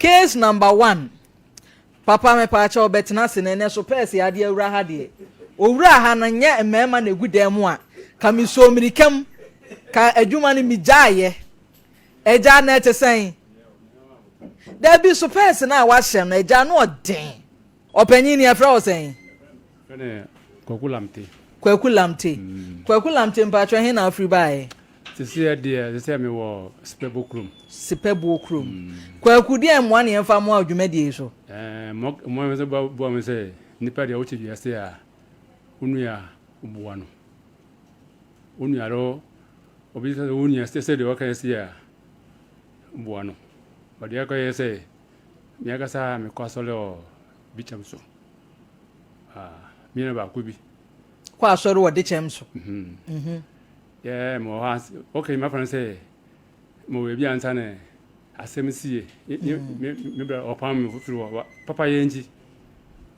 Case number one, Papa mepaakyɛw bɛtena ase na ɛnɛ so pɛɛse adeɛ awura ha deɛ. Owura ha no nyɛ mmarima na egu dan mu a, ka mesoo mirika mu, ka adwuma no megyaeɛ. Agya na ɛte sɛn? Dabi so pɛɛse no a wahyɛ no agya no ɔden. Ɔpanyin ni ɛfrɛ wo sɛn? Fɛnɛ Kwaku Lamte. Kwaku Lamte. Kwaku Lamte mpakyɛ he na afiri baeɛ? Sisi deɛ sisi mi wɔ Sipɛbo kurom. Sipɛbo kurom. Kwaku deɛ mmoa ne yɛmfa mmoa dwumadie yi so? Ɛɛ mmoa mi sɛ boa mi sɛ nipa deɛ wote wiase a wo nua boa no. Wo nua no obi sɛ wo nua sɛ deɛ ɔka si a boa no. Ɔdeɛ akɔyɛ sɛ mi akasa mekɔ asɔre wɔ Bikyɛm so. Mi na baako bi. Kɔ asɔre wɔ Dikyɛm so. Yɛ mewɔ hɔ okay mafa no sɛ mewɔ baabi ansa na asɛm sie me bra ɔpam me firi hɔ papa yɛ nti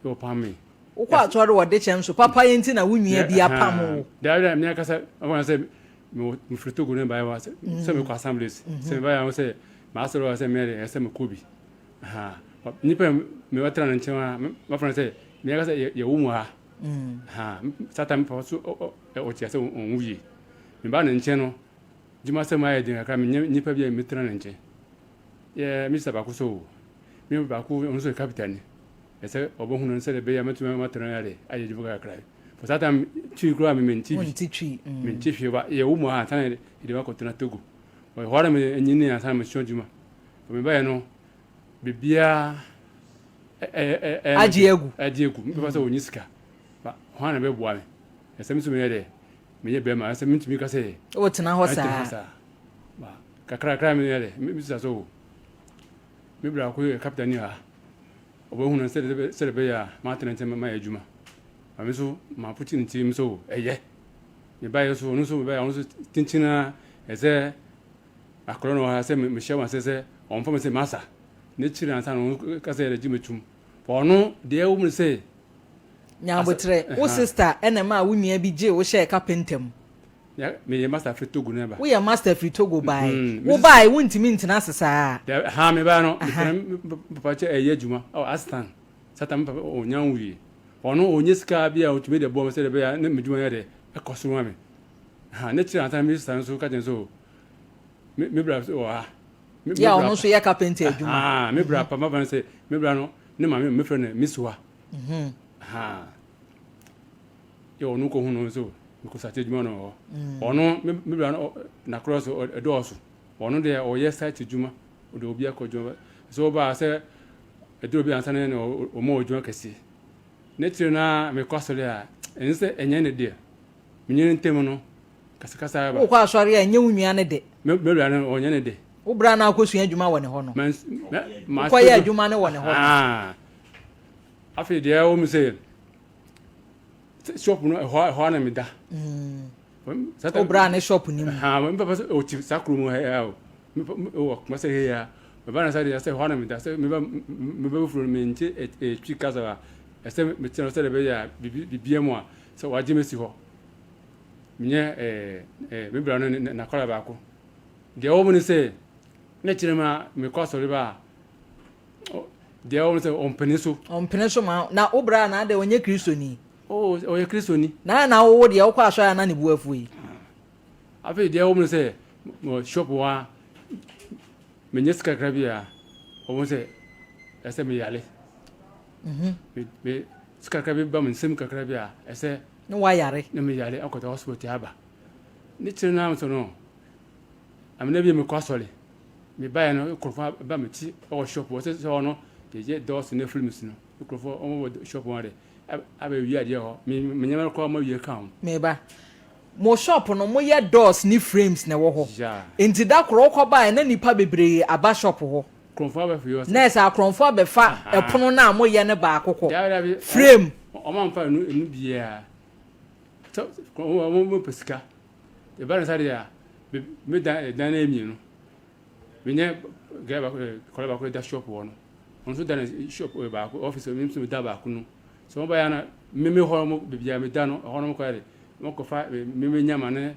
ɔpam me. Wokɔ asɔre wɔ Dikyɛm so papa yɛ nti na wo nua bi apam wo. Dabi dabi mi akasa ɔfa no sɛ mefiri Togo ne baeɛ hɔ sɛ mekɔ assemblies sɛ mebaeɛ hɔ sɛ maasɔre hɔ sɛ mɛde ɛsɛ mekɔ bi. Nipa mebɛtena ne nkyɛn a mafa no sɛ mi akasa yɛwo mu ha. Satan papa so ɔte ase ɔnwu yie. Meba ne nkyɛn no dwuma sɛ mayɛ den kakra menyɛ nipa bi a metena ne nkyɛn. Yɛ misa baako so me baako ɔno nso yɛ kapita ni. Ɛsɛ ɔbɛhu no sɛ ɛbɛyɛ mɛtumi matena yɛ de ayɛ dwuma kakra. For that time twi koraa me mente bi. Mente hwee ba yɛwo mu ha ansa na yɛde makɔtena Togo. Hɔ ara na menyini ansa na mesua adwuma. Mebaeɛ no biribiara agye agu. Agye agu. Mepɛ sɛ ɔnyi sika. Hwan na bɛboa me? Ɛsɛ me nso meyɛ dɛ meyɛ bɛrima ɛsɛ mentumi ka sɛ wotena hɔ saa. Kakrakra meyɛ dɛ mesisa so me bra ko yɛ kapita ni ha. Ɔbɛhu no sɛdeɛ ɛbɛyɛ a matena nkyɛn mayɛ adwuma. Ma me nso mapote ne tirim so ɛyɛ. Mebaeɛ so ɔno nso mebaeɛ ɔno nso kyenkyen a ɛsɛ akɔrɔ no wɔ ha sɛ mehyɛ wɔn ase sɛ ɔmfa me sɛ masa. N'akyiri ansa na ɔno ka sɛ yɛde me tum. Ɔno deɛ ɛwɔ mu ne sɛ Nyabotrɛ, wo sister ɛna ɛmaa wo nua bi gyee wo hyɛɛ kapenta mu. Meyɛ master firi Togo na ɛba. Woyɛ master firi Togo bae. Wo bae wontumi ntena ase saa. Ha me bae no, metena me papa kyɛ ɛyɛ adwuma ɔ astan. Satan me papa ɔnya nwie. Ɔno ɔnyɛ sika bi a ɔtumi de boa me sɛ ɛbɛyɛ ne medwuma yɛ dɛ ɛkɔ so ma me. Ha ne kyerɛ ansa me sister nso ka kyerɛ so me bra wɔ ha. Yɛ a ɔno nso yɛ kapenta adwuma. Ha me bra pa ma fa no sɛ me bra no ne maame mefrɛ no Misuwa. Ha yɛ ɔno kɔ hu no nso mekɔsate adwuma no wɔ hɔ. Ɔno me bra no nakorɔ so ɛdɔɔso. Ɔno deɛ ɔyɛ site adwuma ɔde obi akɔ adwuma sɛ ɔbaa sɛ ɛduru bi ansa na ɔma adwuma kɛseɛ. Ne tiri no a mekɔ asɔre a ɛnyɛ sɛ ɛnyɛ ne deɛ menyɛ ne ntam no kasakasa ba. Wokɔ asɔre a ɛnyɛ wo nua ne de. Me bra no ɔnyɛ ne de. Wo bra no akɔsua adwuma wɔ ne hɔ no. Wokɔyɛ adwuma no wɔ ne hɔ no. Afei deɛ ɛwɔ mu sɛ shop no ɛhɔ ɛhɔ na meda. Wo bra ne shop ni mu. Me papa sɛ ɔte saa kuro mu ha ya o. Wɔ kuma sɛ ya. Meba na sɛ deɛ sɛ ɛhɔ na meda sɛ meba meba foforo no mente ɛtwi kasa a ɛsɛ metena sɛ ɛbɛyɛ a bibia mu a sɛ wagye me si hɔ. Menyɛ ɛɛ me bra no n'akɔla baako. Deɛ ɛwɔ mu ne sɛ ne kyerɛ mu a mekɔ asɔre ba a deɛ ɛwɔ mu sɛ ɔmpene so. Ɔmpene so ma na wo bra na adɛ ɔnyɛ kristoni. Oh ɔyɛ kristoni. Na na wo deɛ wokɔ asɔre a na ne bu afu yi. Afei deɛ ɛwɔ mu ne sɛ shop hɔ a menyɛ sika kakra bi a ɔwɔ sɛ ɛsɛ meyale. Me sika kakra bi ba me nsam kakra bi a ɛsɛ. Ne wayare. Ne meyale akɔtɔ hospital aba. Ne kyerɛ no nso no amena bi mekɔ asɔre. Mebaeɛ no nkurɔfoɔ ba me ti wɔ shop hɔ sɛ sɛ hɔ no yɛyɛ doors ne films no nkurɔfoɔ wɔn wɔ shop hɔ de abɛwie adeɛ hɔ me me nneɛma koraa wɔn awie ka ho. Meba. Mo shop no moyɛ doors ne frames na ɛwɔ hɔ. Nti da koro wokɔ baeɛ na nnipa bebree aba shop hɔ. Nkurɔfoɔ abɛfa yi ɔsɛ. Nurse akorɔmfoɔ abɛfa ɛpono no a moyɛ no baako kɔ. Frame. Wɔn amfa enu enu biara. Sɛ wɔn wɔn pɛ sika. Ɛba no saa deɛ a me dan dan no yɛ mmienu. Menyɛ guy baako kɔla baako da shop hɔ no. Ɔno nso da ne shop baako office mi nso da baako no. So wɔn ba yɛ na me me hɔ mo baabi a me da no ɛhɔ no kɔ yɛ de wɔn kɔfa me me nyama ne.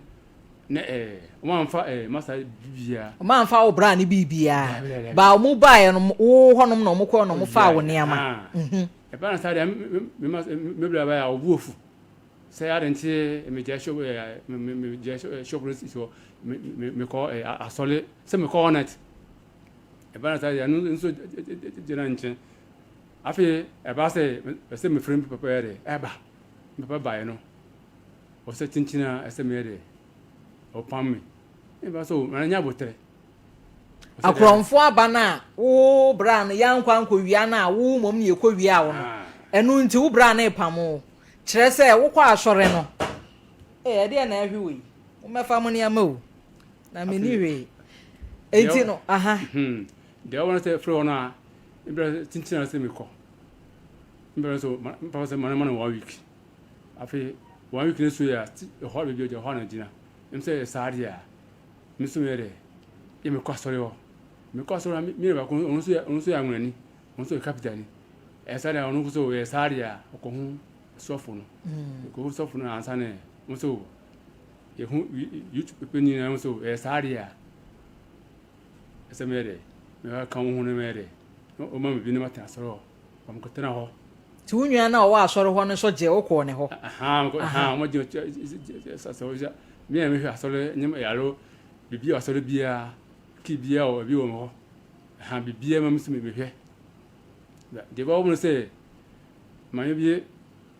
Na ɛɛ wɔn amfa ɛɛ masa biribiara. Wɔn amfa wo bra ne biribiara. Ba wɔn baeɛ no wo hɔnom na wɔn kɔɔ na wɔn faa wo nneɛma. Mhm. Ɛba na saa deɛ me ma me bra baeɛ a ɔbu ofu. Sɛ adi nti me gya shop ɛɛ me me gya shop no si hɔ me me me kɔ ɛɛ asɔre sɛ me kɔ all night. Ɛba na saa deɛ ɛno nso gyina nkyɛn. Afei ɛba sɛ ɛsɛ me firi me papa yɛ dɛ ɛba me papa baeɛ no. Ɔsɛ kyenkyen a ɛsɛ meyɛ dɛ ɔpam me. Meba so na nya aboterɛ. Akorɔmfoɔ aba no a wo bra no yɛankɔ ankɔwia no a wo mmom ne yɛkɔwiaa wo no, ɛno nti wo bra no repam wo. Kyerɛ sɛ wokɔ asɔre no, ee ɛdeɛ na ɛhwe wei, mommɛfa mo nneɛma o, na menni hwee. Enti no, aha. Hmm. Deɛ ɔwɔ no sɛ frɛ hɔ no a, mbrɛ kyenkyen a sɛ mekɔ. Mbrɛ so, mpa sɛ mana mana one week. Afei one week no so yɛ a, ɛhɔ a baabi a ɔgyina hɔ a na ɔgyina. Ɛm sɛ ɛyɛ saa deɛ a, me nso meyɛ dɛ, yɛ mekɔ asɔre hɔ. Mekɔ asɔre hɔ a, me nua baako ɔno nso yɛ ɔno nso yɛ anwonani, ɔno nso yɛ kapitani. Ɛyɛ saa deɛ a, ɔno nso ɛyɛ saa deɛ a, ɔkɔhu sɔfo no. Ɔkɔhu sɔfo no ansa na ɔno nso yɛhu YouTube panyin na ɔno nso ɛyɛ saa deɛ a, ɛsɛ meyɛ dɛ, mɛka wo ho na mɛyɛ dɛ, ɔma me bi na matena asɔre hɔ. Wɔkɔtena hɔ. Nti wo nua no a ɔwɔ asɔre hɔ no nso gyee wo kɔɔ ne hɔ? Ahaa, wɔgye sɛ me a mehwɛ asɔre nyɛ yaro biribi wɔ asɔre biara kii biara wɔ bi wɔ me hɔ ha biribiara ma me so mehwɛ deɛ ɛbɛwɔ mu no sɛ maame bi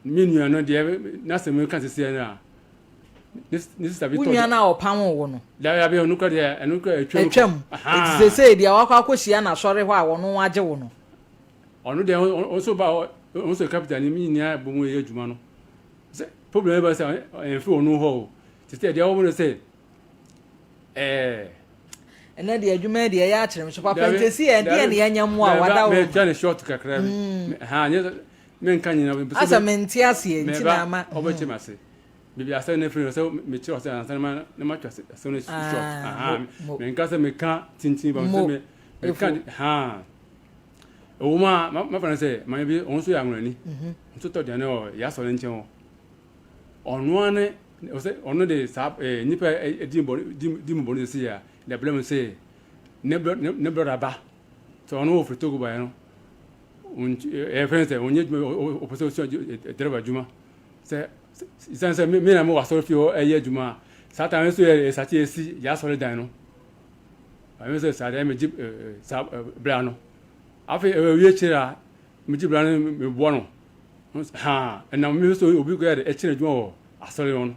me nua no deɛ n'asɛm ka sisi no a ne sista bi tɔ wo nua no a ɔpam wo no dabi ɛno kora deɛ ɛno kora atwam atwam eti sesei deɛ wakɔ akɔhyia n'asɔre hɔ a wɔn agye wo no Ɔno deɛ ɔno nso ba ɔno nso yɛ capital ni mi nyinaa bɔ mu yɛ adwuma no sɛ problem ba sɛ ɛnfi ɔno hɔ o te sɛ deɛ ɔwɔ no sɛ ɛɛ. Ɛnɛ deɛ adwuma yi deɛ ɛyɛ akyerɛ me so papa nti esi yɛ deɛ ne yɛnyɛ mmoa wada wo. Mɛ twa ne short kakra bi mm. ha nyɛ mɛ nka nyina. Asɛ mɛ nte aseɛ nti na ama. Ɔbɛkyɛ mi ase bibi asɛ ne firi sɛ mekyerɛ ɔsɛ ansa na na ma twa asɛm no short aha mɛ nka sɛ meka tintin ba sɛ mɛ meka ha. Ɛwɔ mu a, mɛfa no sɛ maame bi, ɔno nso yɛ anwonani. Mhm. Nso tɔ aduane wɔ yɛ asɔre nkyɛn hɔ. Ɔno ara ne ɔsɛ ɔno de saa ɛɛ nipa ɛdi mu di di mu bɔ no sisi a na ɛbrɛ mu sɛ ne brɔ ne brɔda ba sɛ ɔno wɔ firi Togo baeɛ no ɛyɛ fɛn sɛ ɔnyɛ adwuma ɔpɛ sɛ ɔsua driver adwuma sɛ sisan sɛ me na mewɔ asɔre fie hɔ ɛyɛ adwuma a saa time nso yɛ ɛsate ɛsi yɛ asɔre dan no. Maame sɛ saa deɛ megye saa bra no. Afei ɛwie akyire a megye bra no meboa no. Ha ɛnam mi so obi kɔyɛ de ɛkyerɛ adwuma wɔ asɔre hɔ no.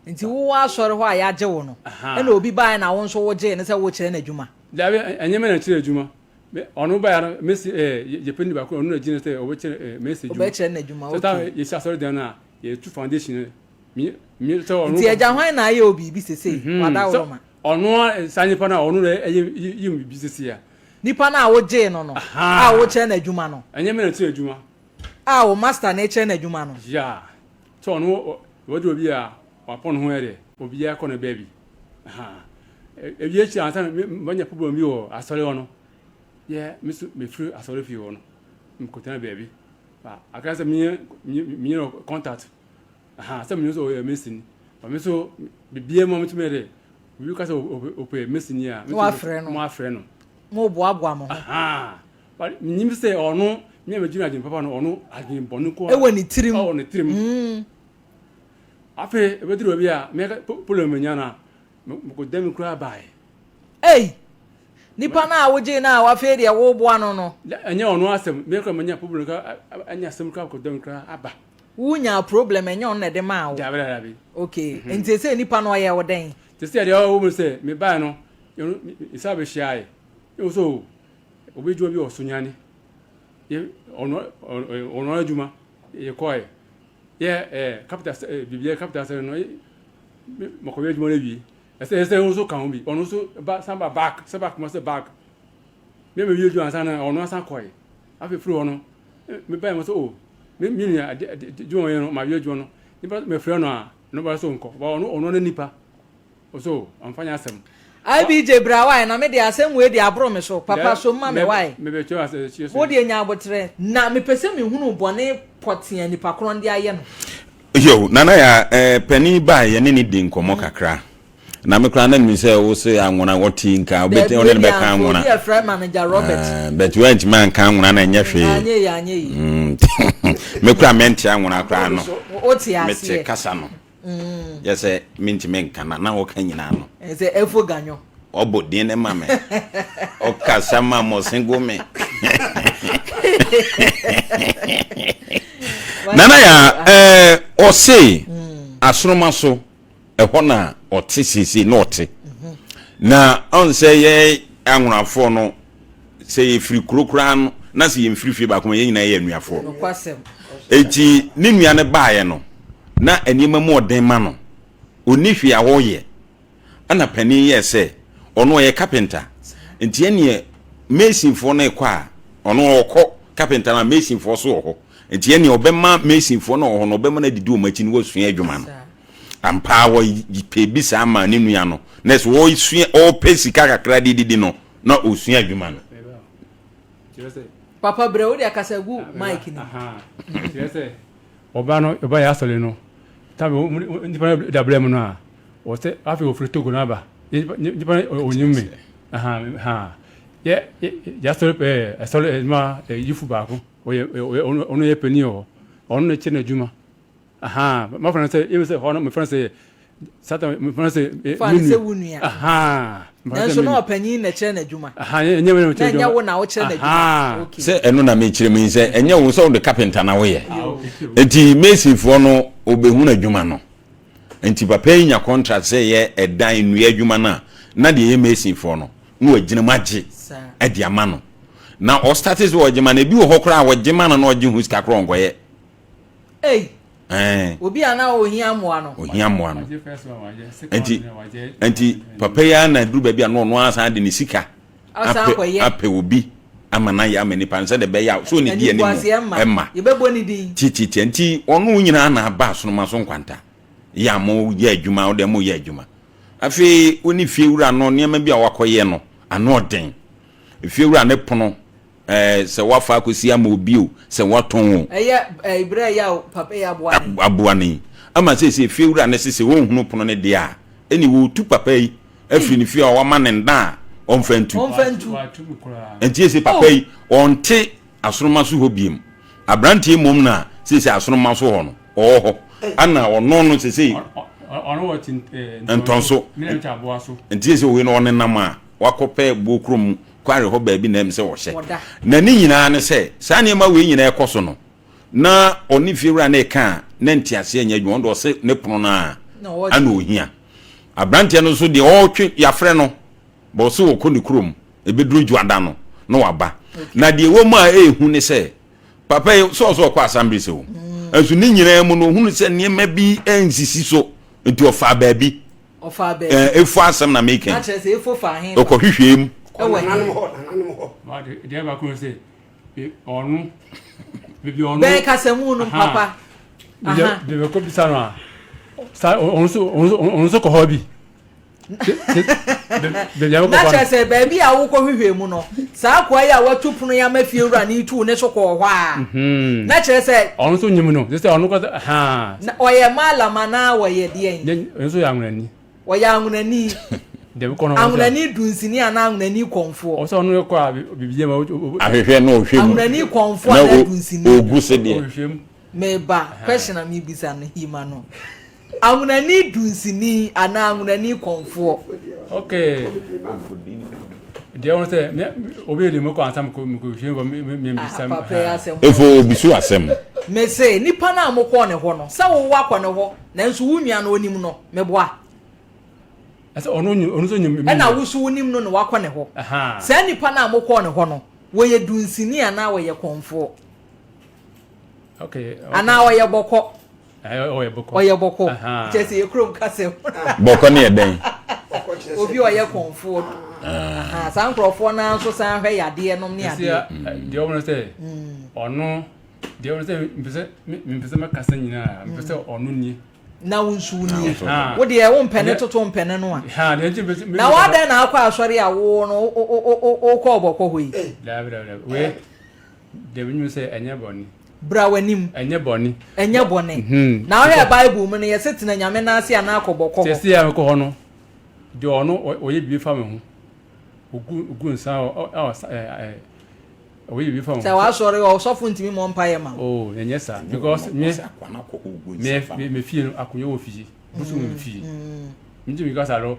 Nti wowɔ asɔre hɔ a yɛagye wo no ɛna obi baeɛ na wo nso wogyee no sɛ wokyerɛ no adwuma? Dabi ɛnyɛ me na ɛkyerɛ adwuma. Ɔno baeɛ no mesi ɛɛ yɛ panyin baako ɔno na gyina sɛ ɔbɛkyerɛ ɛɛ mesi adwuma. Ɔbɛkyerɛ no adwuma okay. Sɛ taa yɛsi asɔre dan no a yɛtu foundation no. Nti agya hwan na ayɛ wo biribi sesei? Wadaworo ma. Ɔno a saa nipa no a ɔno na ɛyɛ yi mu biribi sisi a. Nipa no a wogyee no no a wokyerɛ no adwuma no. Ɛnyɛ me na kyerɛ adwuma. A wo master na ɛkyerɛ no adwuma no. Yeah. Sɛ ɔno wɔde obi a wapɔn ho yɛ dɛ obiara kɔ no baabi. Ebi akyi ansa na manya problem bi wɔ asɔre hɔ no. Yɛ me so mefiri asɔre fie hɔ no mekɔtena baabi. Aka sɛ menyɛ menyɛ contact. Aha, sɛ menim sɛ ɔyɛ mesini. But me nso, biribiara mu a metumi yɛ dɛ, obi ka sɛ ɔpɛ mesini a, Na wafrɛ no. Mo afrɛ no. Mo boaboa mo ho. Aha. But menim sɛ ɔno, me a megyina adwene papa no, ɔno adwene bɔne ko. Ɛwɔ ne tirim. Ɛwɔ ne tirim. Mm. Afei, ɛbɛduru baabi a, mɛka problem menya no a, mekɔda me koraa baeɛ. Ei! Nipa no a wogyee no a wafei deɛ woboa no no. Ɛnyɛ ɔno asɛm, me koraa manya problem koraa, anya asɛm koraa kɔda me koraa aba. Wo nyaa problem ɛnyɛ ɔno na ɛde maa wo. Dabi dabi. Okay mm-hmm. nti sɛ nipa no ɔyɛ wo dɛn? Te sɛ deɛ ɔwɔ mu sɛ me bae no nsa bɛhyia yɛ ɛwɔ so obi adwuma bi wɔ Sunyani yɛ ɔno ɔno adwuma yɛ kɔɛ yɛ ɛɛ capital ɛ biribi capital sɛ no mɔkɔyɛ adwuma no awie ɛsɛ ɛsɛ ɔno nso ka ho bi ɔno nso ba san ba back sɛ back mo sɛ back me me wie adwuma ansa na ɔno asan kɔɛ afei firi hɔ no me bae mo sɛ o me me nua ade ade adwuma wɔyɛ no ma yɛ adwuma no nipa mefrɛ no a no ba so nkɔ ba ɔno ɔno ne nipa ɔso ɔmfa nyɛ asɛm. IBJ bra wae na me deɛ asɛm wei deɛ aboro me so papa so ma me wae wo deɛ nya aboterɛ na mepɛ sɛ mehunu bɔne pɔtea nipa korɔ no de ayɛ no. Yo, Nana ya eh, panin bae yɛne ne di nkɔmmɔ kakra. Na me koraa na nim sɛ wo se anwona wɔte nka wobɛtumi ɔne no bɛka anwona. Obi ɛfrɛ manager Robert. Eh, but woantumi anka anwona na ɛnyɛ hwee. Anyɛ yi anyɛ yi. Mm. Me koraa mente anwona koraa no. Wote aseɛ. Mete kasa no. Mm. Yɛ sɛ mentumi nka na na wɔka nyinaa no. Sɛ efo ganyo. Ɔbɔ din no ma me. Ɔkasa ma mɔsen gu me. Nana ya ɛɛ ɔse mm. asoroma so ɛhɔ na ɔte seesei na ɔte. Na ɔn sɛ yɛ anwonafoɔ no sɛ yɛfiri kuro koraa no na sɛ yɛmfiri fie baako ma yɛn nyinaa yɛ anuafoɔ. Eti ne nua no baeɛ no na nneɛma mu ɔden ma no. Ɔnni hwee a ɔyɛ. Ɛna panin yɛɛ sɛ ɔno ɔyɛ kapenta nti ɛneɛ masonfoɔ no rekɔ a ɔno ɔkɔ kapenta no a masonfoɔ so wɔ hɔ nti ɛneɛ ɔbɛma masonfoɔ no wɔ hɔ no ɔbɛma no adidi wɔn akyi no wɔasua adwuma no ampa wɔpɛ bi saa ma ne nua no na sɛ ɔsua ɔpɛ sika kakra de didi no na ɔsua adwuma no. Papa brɛ wo de akasa gu mic ni. Kyerɛ sɛ Ɔbaa no ɔba yɛ asɔre no tabi nipa no da brɛ mu no a ɔsɛ afei ofiri Togo no aba nipa no onyim me ahan ha yɛ yɛ asɔre ɛɛ asɔre ɛma yifu baako ɔyɛ ɔyɛ ɔno yɛ panyin wɔ hɔ ɔno na kyerɛ n'adwuma ahan mafra no sɛ ebi sɛ hɔ no mefra no sɛ Satan mefra sɛ fa ne sɛ wo nua nanso na ɔpanyin na ɛkyerɛ n'adwuma ɛnyɛ wo na ɛnyɛ wo na wokyerɛ n'adwuma sɛ ɛno na mekyerɛ mu yi sɛ ɛnyɛ wo sɛ wode kapenta na woyɛ ah, nti masonfoɔ no ɔbɛhu n'adwuma no nti papa yi nya contract sɛ yɛ ɛdan nnua adwuma no a na deɛ ɛyɛ masonfoɔ no na wagyina mu agye ɛde ama no na ɔstate sɛ ɔgye ma no ebi wɔ hɔ koraa a wɔgye ma no na ɔgye ho sika koraa ɔnkɔyɛ Ei! Ɛɛ. Obi a na ohia mmoa no. Ohia mmoa no. Nti nti papa yi ara na duru baabi a na ɔno ara san de ne sika apɛ apɛ obi ama no ayɛ ama nipa no sɛdeɛ ɛbɛyɛ a so ne di anim ɛma. Yɛbɛbɔ ne din. Tititi nti ɔno nyinaa na aba asonoma so nkwanta yɛ a mo yɛ adwuma wo deɛ mo yɛ adwuma. Afei wo ne fie wura no nneɛma bi a wakɔyɛ no ano ɔden. Fie wura ne pono Ɛɛ sɛ woafa akɔsi ama obi o, sɛ woatɔn o. Ɛyɛ ɛɛ berɛ a ɛyɛ a papa yi aboa no yi. Aboa no yi. Ama seesei fiewura no se sɛ ɔnhunu pono no deɛ a, ɛnni wɔretu papa yi afiri ne fie a wama no nna a ɔmfa ntu. Ɔmfa ntu. Nti seesei papa yi ɔnte asoroma so hɔ biom. Aberanteɛ mmom na seesei asoroma so hɔ no ɔwɔ hɔ. Ana ɔno no seesei. Ɔno wɔ ntɔnso. Nti seesei wei no ɔnenam a wakɔpɛ buo kurom Quarry hɔ baabi na ɛm sɛ ɔhyɛ. Na ne nyinaa ne sɛ, saa nneɛma wei nyinaa ɛkɔ so no, na ɔne fiewura no reka a, na nteaseɛ nyɛ adwuma. Ɔno deɛ ɔse ne pono no ara ana ɔhia. Aberanteɛ no nso deɛ ɔretwe, yɛafrɛ no, but ɔse ɔkɔ ne kurom, ɛbɛduru dwoada no na waba. Na deɛ ɛwɔ mu a ɛyɛ hu ne sɛ, papa yi sɛ ɔsɛ ɔkɔ assembly sɛ o, nso ne nyinaa mu no ɔhunu sɛ nneɛma bi nsisi so, nti ɔfaa baabi. Ɔfaa baabi. Ɛɛ efo asɛm na meka yi. Na kyerɛ sɛ efo faa he ba. Ɔkɔhwehwɛɛ mu. Ɛwɔ he? Nananom hɔ, nananom hɔ. Deɛ baako ne sɛ, ɔno, baabi ɔno. Bɛn kasamu no papa. Deɛ bɛkɔ bisa no a, saa ɔno nso ɔno nso kɔ hɔ bi. Na kyerɛ sɛ baabi a wokɔhwehwɛ mu no, saa akoa yi a watu pono yi ama fiewura no yi tuu ne so kɔɔ hɔ a, mhm. na kyerɛ sɛ. Ɔno nso nyim no, sɛ ɔno kɔ haa. Na ɔyɛ malam anaa ɔyɛ deɛn? Ɔno nso yɛ anwonani. Ɔyɛ anwonani. Anwonani dunsini anaa anwonani kɔnfoɔ? Ɔsɛ ɔno kɔ a biribi yɛ ma. Ahwehwɛ na ɔhwɛ mu. Anwonani kɔnfoɔ anaa dunsini? Ogu se deɛ. Ɔhwehwɛ mu. Meba question a mebisa no hima no. Anwonani dunsini anaa anwonani kɔmfoɔ. Okay. Deɛ wɔn sɛ me obi yɛ de mo kɔ ansa mo kɔ mo kɔ hwɛ mo me me bisa. Papa yi asɛm. Efo obi so asɛm. Me se nipa no a mo kɔɔ ne hɔ no sɛ wo wakɔ ne hɔ nanso wo nua no onim no meboa. Ɛsɛ ɔno ɔno nso nyim. Ɛna wo so wonim no na wakɔ ne hɔ. Saa nipa no a mo kɔɔ ne hɔ no wɔyɛ dunsini anaa wɔyɛ kɔmfoɔ. Okay. Anaa ɔyɛ bɔkɔ. Ɔyɛ bɔkɔ. Ɔyɛ bɔkɔ. Kyerɛ sɛ yɛ kurom kasa mu. Bɔkɔ ne yɛ dɛn? Obi a ɔyɛ kɔnfoɔ. Ah. Saa nkurɔfoɔ no nso san hwɛ yadeɛ nom ne adeɛ. Deɛ ɔmo no sɛ ɔno deɛ ɔmo sɛ mpɛsɛ mpɛsɛ mɛkasa nyinaa mpɛsɛ ɔno nie. Na wo nso wo nie. Wo deɛ wo mpɛne toto mpɛne no a. Na wadɛn na akɔ asɔre a wo no wokɔ ɔbɔkɔ hɔ yi. Dabi dabi dabi wei. Dabi nyi sɛ ɛnyɛ bɔne. Bra w'anim. Ɛnyɛ bɔne. Ɛnyɛ bɔne. Mhm. Na wohwɛ Bible mu no yɛse tena Nyame nan ase anaa kɔ bɔkɔ hɔ. Sɛsei a mekɔ hɔ no. Deɛ ɔno ɔyɛ biribi fa me ho. Ogu ogu nsa ɔ ɔ ɛ ɔyɛ biribi fa me ho. Sɛ w'asɔre ɔsɔfo ntumi mmɔ mpaeɛ ma wo. Oh ɛnyɛ saa because me me me fie no akonnwa wɔ fie bosom wɔ me fie. Ntumi kasa no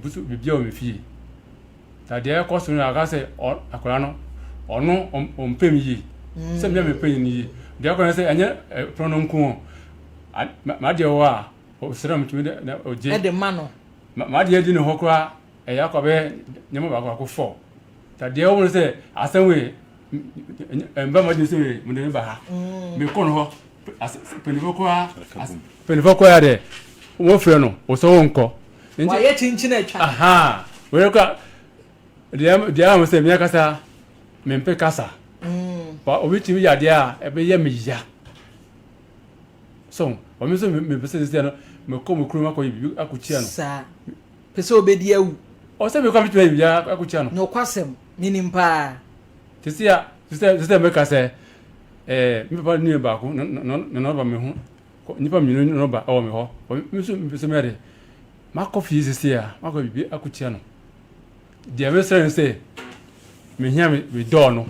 bosom biribiara wɔ me fie. Na deɛ ɛkɔ so no aka sɛ akwadaa no ɔno ɔmpɛ me yie sɛ me a mepɛ no yie. Deɛ ɛkɔ no sɛ ɛnyɛ pono no nko m'adeɛ wɔ a ɔsrɛ me tumi de na ɔgye. Ɛde ma no. M'adeɛ di ne hɔ koraa ɛyɛ akɔ bɛyɛ nneɛma baako baako fɔ. Na deɛ ɛwɔ mu no sɛ asɛm wei ɛmba m'adwene sɛ wei mede ne ba ha. Mekɔ no hɔ mpanyinfoɔ koraa mpanyinfoɔ koraa deɛ wɔfrɛ no wɔsɛ wɔnkɔ. Wayɛ kyinkyin atwa. Ahaa wei koraa deɛ deɛ ahom sɛ mea kasa mempɛ kasa. Ba obi tumi yɛ adeɛ a ɛbɛyɛ me ya. So wɔn nso mepɛ sɛ sisi no mekɔ mo kurom akɔyɛ biribi akɔkyia no. Saa pɛ sɛ obɛdi awu. Ɔsɛ mekɔ metumi ayɛ biribi akɔkyia no. Nokwasɛm menim paa. Sisi a sisi sɛ meka sɛ ɛɛ me papa nua baako na na ɔba me ho nipa mmienu na ɔba ɛwɔ me hɔ me nso mepɛ sɛ mɛde makɔ fie sisi a makɔ biribi akɔkyia no. Deɛ mesrɛ no sɛ mehia me dɔɔ no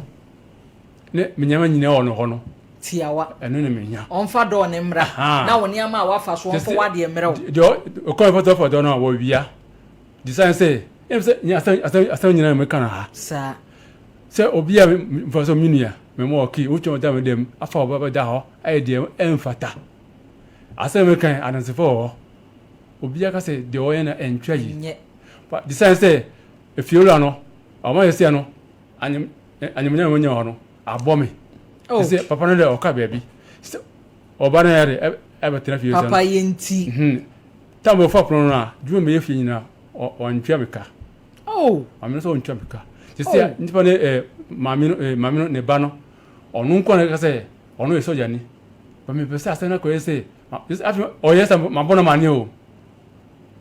ne me nneɛma nyinaa wɔ no hɔ no. Tiawa. Ɛno na mehia. Ɔmfa dɔɔ no mmra. Na wo nneɛma a wafa so ɔmfa w'adeɛ mmerɛ wo. Deɛ ɔkɔ ɛfɔ sɛ ɔfa dɔɔ no a wɔwia. Design sɛ ɛm sɛ nyɛ asɛm asɛm asɛm nyinaa meka no ha. Saa. Sɛ obi a mfa sɛ me nua mema ɔki wotwa ɔda me dɛm afa ɔba bɛda hɔ ayɛ deɛ ɛmfata. Asɛm meka yi adansefo wɔ hɔ. Obiara ka sɛ deɛ ɔyɛ no ɛntwa yi. Nyɛ. Design sɛ efiewura no ɔma yɛ sɛ no anyim anyimnyam a wɔnya wɔ hɔ no abɔ me. Oh. Sɛ papa no dɛ ɔka baabi sɛ ɔba no yɛ de ɛbɛtena fie sɛ Papa yɛ nti. Mhm. Tam ɔfa pono no a dwuma meyɛ fie nyinaa ɔntwea me ka. Oh. Maame no sɛ ɔntwea me ka. Te sɛ oh. nipa no eh, maame no eh, maame no ne ba no ɔno nko na ɛka sɛ ɔno yɛ sɔgyani. Ba mepɛ sɛ asɛm no akɔyɛ sɛ afei ɔyɛ sɛ mabɔ no amaneɛ o.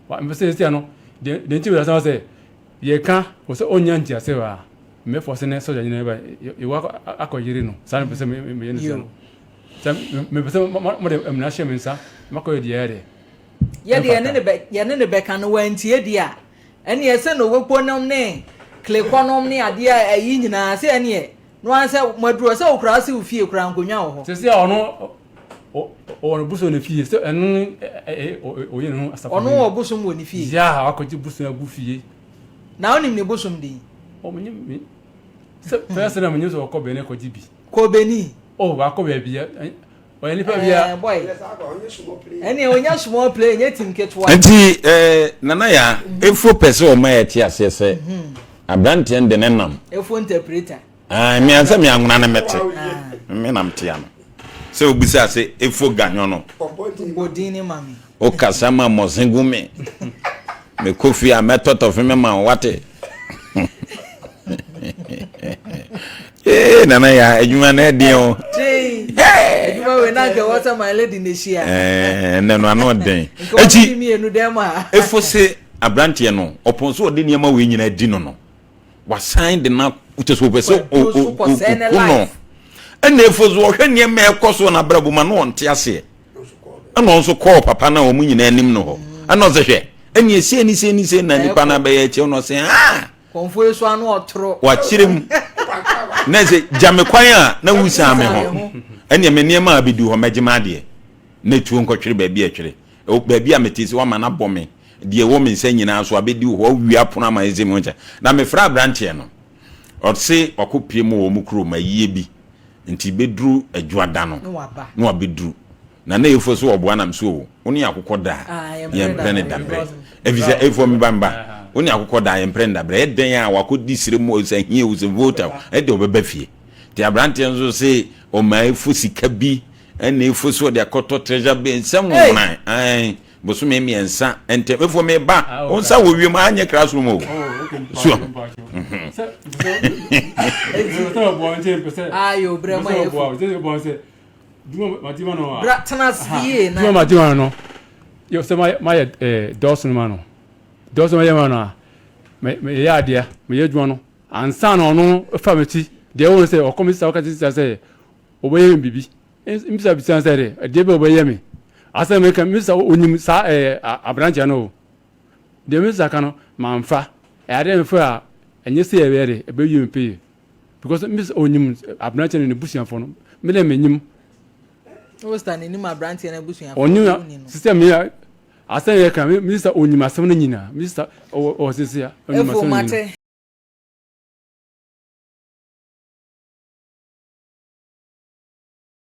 Mepɛ sɛ ɛsia no deɛ nti wɔ asɛm sɛ yɛka wɔ sɛ ɔnya ntiase wɔ a mɛfɔ sɛ ne sɔgya nyina ba yɛwɔ akɔ yere no saa na mepɛ sɛ meyɛ no sɛ no sɛ mepɛ sɛ mode mmara hyɛ me nsa makɔyɛ deɛ ɛyɛ deɛ yɛde yɛne ne bɛ yɛne ne bɛka no wantie deɛ a ɛneɛ sɛ na owekpo nom ne klekɔ nom ne adeɛ a ɛyi nyinaa sɛ ɛneɛ no ara sɛ maduro sɛ okura ase wo fie kura nkonnwa wɔ hɔ. Sɛ sɛ ɔno ɔwɔ ne bosom ne fie sɛ ɛno ne ɔyɛ ne ho asafo. Ɔno wɔ bosom wɔ ne fie. Ya wakɔgye bosom agu fie. Na wonim ne bosom din? Ɔmo nye me sɛ fɛsɛ na menye sɛ ɔkɔ Benin kɔgye bi. Kɔ Benin. Oh wakɔ baabi ɔyɛ nipa bi a. Ɛɛ boy ɛnni onya small play nye team ketewa. Nti ɛɛ nana ya efo pɛ sɛ ɔma yɛ te aseɛ sɛ aberanteɛ no de ne nam. Efo interpreter. Ɛɛ mmea sɛ mmea nwona ne mɛte mme nam tea no sɛ obisa sɛ efo ganyɔ no. Bɔ din ne ma me. Okasa ma mmɔsen gu me. Mekɔ fie a mɛtɔ tɔfe mɛma wo wate. Ee nana ya adwuma no ɛden o. Adwuma wei na nka ɛwɔ sɛ my lady na ehyia. Ɛɛ ɛnɛ no ano ɔden. Eti mmienu dɛm a. Efo se aberanteɛ no ɔpɔn so ɔde nneɛma wei nyinaa di no no wasan de na kyɛ sɛ ɔpɛ sɛ ɔku no ɛna efo so ɔhwɛ nneɛma ɛkɔ so n'abrabɔ mu ano ɔnte aseɛ. Ɛna ɔno nso kɔɔ papa no a wɔn nyinaa anim no hɔ. Ɛna ɔsɛ hwɛ, ɛne sei ne sei ne sei na nipa no abɛyɛ akyɛ ɔno ɔsɛ aa. Kɔnfoɔ yi so ano ɔtoro. Wakyerɛ mu. Na sɛ gya me kwan a na wusan me ho. Ɛne me nneɛma a bɛdu hɔ mɛgye m'adeɛ. Na tuo nkɔtwere baabi a ɛtwere. Baabi a mete sɛ wama no abɔ me. Deɛ ɛwɔ me nsa nyinaa so abɛdi hɔ awia pono ama ɛsɛ mu nkyɛ. Na mefrɛ aberanteɛ no. Ɔse wakɔpie mu wɔ wɔn kurom ayie bi. Nti bɛduru adwuada no na wabɛduru. Na na Efo so ɔboa nam so o, wo ne akokɔ da a, yɛmprɛ no dabrɛ. Ɛfiri sɛ Efo meba meba, wo ne akokɔ da a, yɛmprɛ no dabrɛ. Ɛyɛ dɛn a wakɔdi serɛ mu o, sɛ ahia o, sɛ volta o, ɛdeɛ ɔbɛba fie. Nti aberanteɛ nso se ɔmaa Efo sika bi, ɛna Efo so ɔde akɔtɔ treasure bay, nsɛm nwonan, ae. Bosome mmiɛnsa ntɛm efo mi ba wo nsa wɔ wiem anyɛ classroom o so. Ayo brɛ ma yɛ fo. Bra tena ase yie na. Dwuma ma di ma no yɛ sɛ ma yɛ ɛɛ dɔɔso ma no dɔɔso ma yɛ ma no a mɛ mɛ yɛ adeɛ mɛ yɛ adwuma no ansa na ɔno fa mi ti deɛ wɔn sɛ ɔkɔ mi sisa ɔka ti sisa sɛ ɔbɛyɛ mi bibi. Mbisa bisa sɛ de, ɛdeɛ bɛ ɔbɛyɛ me. Asɛm meka, mbisa onyim saa ɛɛ aberanteɛ no o. Deɛ me sista ka no manfa. Ɛyɛ adeɛ a mefa a ɛnyɛ sei a ɛbɛyɛ de ɛbɛwie me pɛyɛ because me sista ɔnyim aberanteɛ no ne busuafoɔ no me deɛ menyim. Wo sista no nim aberanteɛ no abusuafoɔ? Ɔnyim sista me asɛm yɛ ka me sista ɔnyim asɛm no nyinaa me sista ɔwɔ sisi a ɔnyim asɛm no nyinaa. Mate.